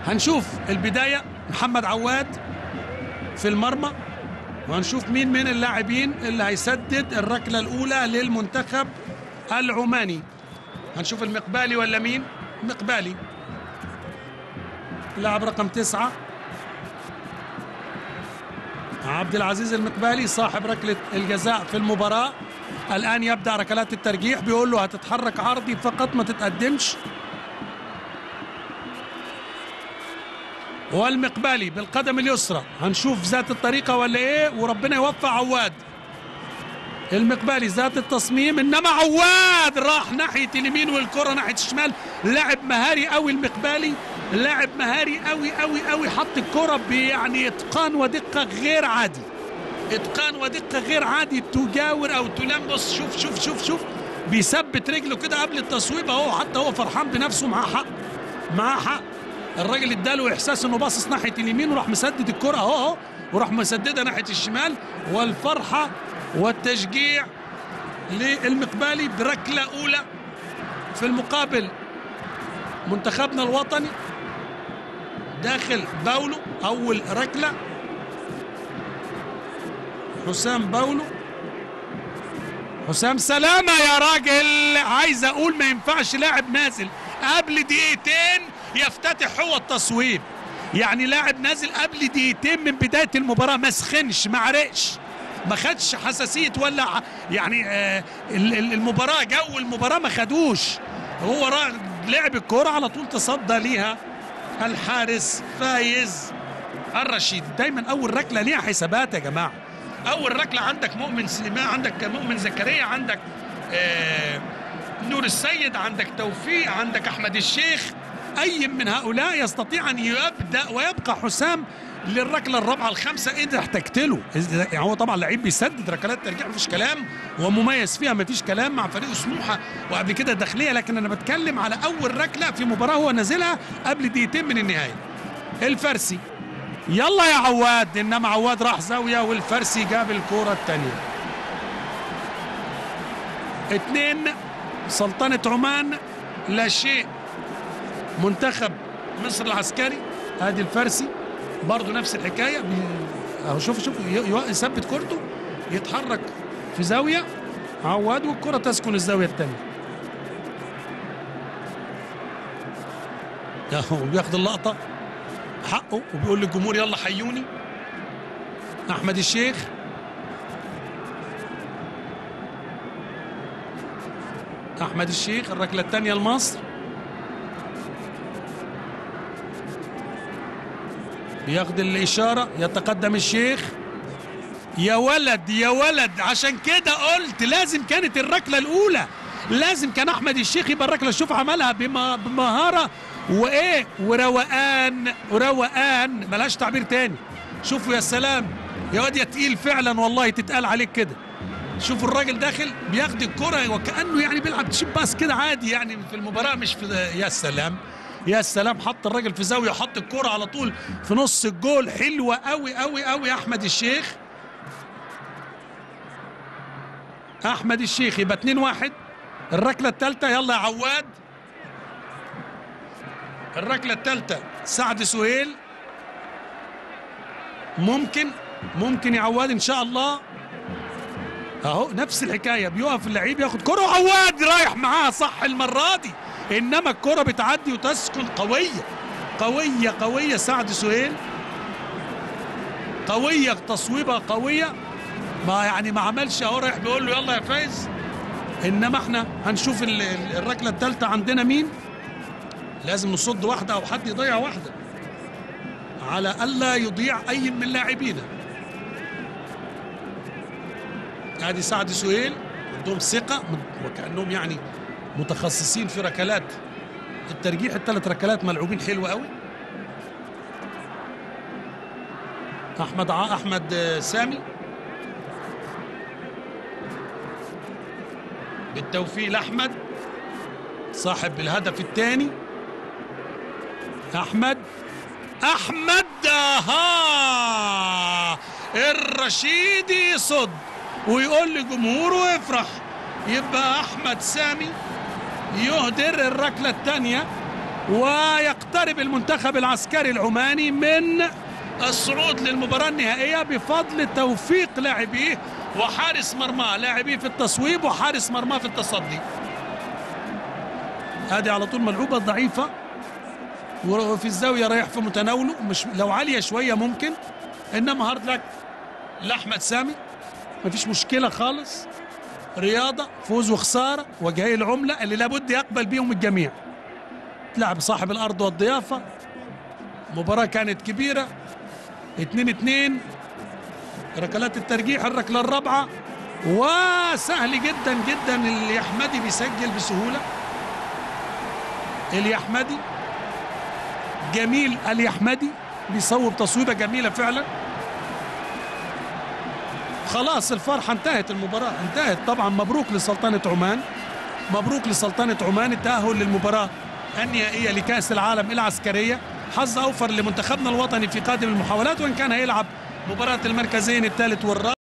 هنشوف البداية، محمد عواد في المرمى، وهنشوف مين من اللاعبين اللي هيسدد الركلة الأولى للمنتخب العماني. هنشوف المقبالي ولا مين؟ مقبالي، لاعب رقم 9 عبد العزيز المقبالي صاحب ركلة الجزاء في المباراة. الآن يبدأ ركلات الترجيح، بيقول له هتتحرك عرضي فقط ما تتقدمش. والمقبالي بالقدم اليسرى، هنشوف ذات الطريقة ولا ايه، وربنا يوفق عواد. المقبالي ذات التصميم، انما عواد راح ناحية اليمين والكرة ناحية الشمال. لاعب مهاري قوي المقبالي، لاعب مهاري قوي قوي قوي، حط الكرة يعني اتقان ودقة غير عادي، اتقان ودقة غير عادي، تجاور او تلمس. شوف شوف شوف شوف، بيثبت رجله كده قبل التصويب اهو، حتى هو فرحان بنفسه، معاه حق، معاه حق. الراجل اداله احساس انه باصص ناحية اليمين وراح مسدد الكره اهو اهو، وراح مسددها ناحية الشمال. والفرحه والتشجيع للمقبالي بركله اولى. في المقابل منتخبنا الوطني داخل باولو، اول ركلة حسام باولو. حسام سلامه يا راجل، عايز اقول ما ينفعش لاعب نازل قبل دقيقتين يفتتح هو التصويب. يعني لاعب نازل قبل دقيقتين من بداية المباراة، ما سخنش، ما عرقش، ما خدش حساسية ولا يعني المباراة، جو المباراة ما خدوش. هو لعب الكرة على طول، تصدى ليها الحارس فايز الرشيد. دايما أول ركلة ليها حسابات يا جماعة. أول ركلة عندك مؤمن سليمان، عندك مؤمن زكريا، عندك نور السيد، عندك توفيق، عندك أحمد الشيخ. أي من هؤلاء يستطيع أن يبدأ ويبقى حسام للركلة الرابعة الخامسة إذا احتجت له. يعني هو طبعا لعيب بيسدد ركلات ترجيح مفيش كلام، ومميز فيها مفيش كلام مع فريق سموحة وقبل كده داخلية، لكن أنا بتكلم على أول ركلة في مباراة هو نازلها قبل دقيقتين من النهاية. الفرسي، يلا يا عواد، إنما عواد راح زاوية والفرسي جاب الكرة الثانية. 2 سلطنة عمان لا شيء منتخب مصر العسكري. ادي الفرسي برضه نفس الحكاية، اهو شوف شوف يثبت كورته، يتحرك في زاوية عواد والكره تسكن الزاوية الثانية. اهو بياخد اللقطة حقه وبيقول للجمهور يلا حيوني. احمد الشيخ، احمد الشيخ الركله الثانية لمصر، بياخد الإشارة، يتقدم الشيخ. يا ولد يا ولد، عشان كده قلت لازم كانت الركلة الأولى، لازم كان أحمد الشيخ يبقى الركلة. شوف عملها بمهارة وإيه وروقان، وروقان ملهاش تعبير تاني. شوفوا يا سلام يا واد يا تقيل فعلا، والله تتقال عليك كده. شوفوا الراجل داخل بياخد الكرة وكأنه يعني بيلعب chip pass كده عادي يعني في المباراة، مش في. يا سلام يا سلام، حط الراجل في زاوية وحط الكرة على طول في نص الجول. حلوة قوي قوي قوي احمد الشيخ. احمد الشيخ يبقى 2-1. الركله الثالثة، يلا يا عواد. الركله الثالثة سعد سهيل، ممكن ممكن يا عواد ان شاء الله. اهو نفس الحكاية، بيقف اللعيب ياخد كره، عواد رايح معاها صح المرة دي، انما الكره بتعدي وتسكن. قوية قوية قوية سعد سهيل، قوية، تصويبه قوية، ما يعني ما عملش. اهو رايح بيقول له يلا يا فايز. انما احنا هنشوف الركله الثالثة عندنا مين. لازم نصد واحدة او حد يضيع واحدة على الا يضيع اي من لاعبينا. ادي سعد سهيل، عندهم ثقة وكانهم يعني متخصصين في ركلات الترجيح. الثلاث ركلات ملعوبين حلو قوي. احمد سامي، بالتوفيق لاحمد صاحب الهدف الثاني. احمد اها الرشيدي يصد ويقول لجمهوره افرح. يبقى احمد سامي يهدر الركله الثانية. ويقترب المنتخب العسكري العماني من الصعود للمباراة النهائية بفضل توفيق لاعبيه وحارس مرماه، لاعبيه في التصويب وحارس مرماه في التصدي. هذه على طول ملعوبة ضعيفة وفي الزاوية رايح في متناوله، مش لو عالية شوية ممكن، إنما hard luck لأحمد سامي، مفيش مشكلة خالص. رياضة، فوز وخسارة، وجهي العملة اللي لابد يقبل بيهم الجميع. تلعب صاحب الأرض والضيافة، مباراة كانت كبيرة، 2-2، ركلات الترجيح، الركلة الرابعة، وسهل جدا جدا اليحمدي بيسجل بسهولة. اليحمدي جميل، اليحمدي بيصوب تصويبة جميلة فعلا. خلاص الفرحة انتهت، المباراة انتهت طبعا. مبروك لسلطنة عمان، مبروك لسلطنة عمان التأهل للمباراة النهائية لكأس العالم العسكرية. حظ أوفر لمنتخبنا الوطني في قادم المحاولات، وإن كان هيلعب مباراة المركزين الثالث والرابع.